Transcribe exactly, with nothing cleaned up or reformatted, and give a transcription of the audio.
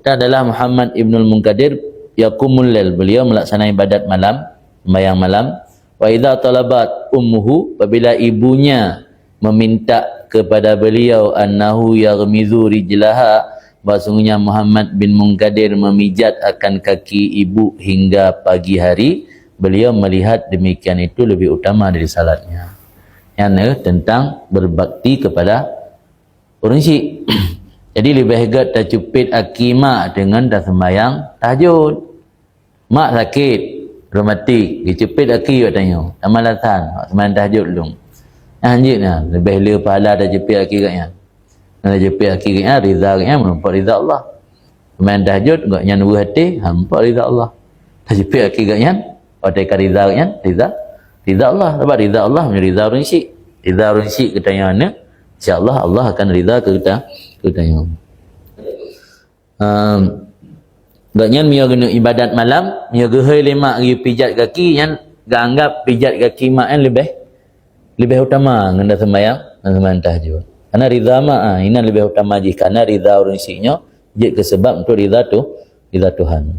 Adalah Muhammad ibnul Munkadir, yaqumul lail, beliau melaksanakan ibadat malam, sembahyang malam. Wa idza talabat ummuhu, apabila ibunya meminta kepada beliau, annahu yaghmizu rijlaha, bahwasanya Muhammad bin Munkadir memijat akan kaki ibu hingga pagi hari, beliau melihat demikian itu lebih utama dari salatnya. Yang tentang berbakti kepada ureuëng syik. Jadi leubeh gét tacupet aki mak deungon taseumbahyang tahajud. Mak sakét, rematik, geucupet aki awak tanyoe, tamalasan, awak seumayang tahajud lom. Nah, hanjeuet na, leubeh le pahala tacupet aki geuh nyan. Na tacupet aki geuh nyan, rida geuh nyan, meureumpok rida Allah. Seumayang tahajud, geuh nyan weueh até, ha, meureumpok rida Allah. Tacupet aki geuh nyan, watée ka rida geuh nyan, rida, rida Allah. Sabab rida Allah, meunyoe rida ureuëng syik. Rida ureuëng syik keu tanyoe aneuk, insya Allah, Allah akan rida keu geuta-, keu tanyoe. Ehm, gobnyan meunyoe geuneuk ibadat malam, meunyoe geuhôi lé mak geupijat gaki, nyan geuanggab pijat gaki mak nyan leubeh, leubeh utama ngon taseumbahyang, ngon seumbahyang tahajud. Karena rida mak, ah, inan leubeh utama jih, karena rida ureuëng syik nyoe jeuet keu seubab untuk rida tu, rida Tuhan.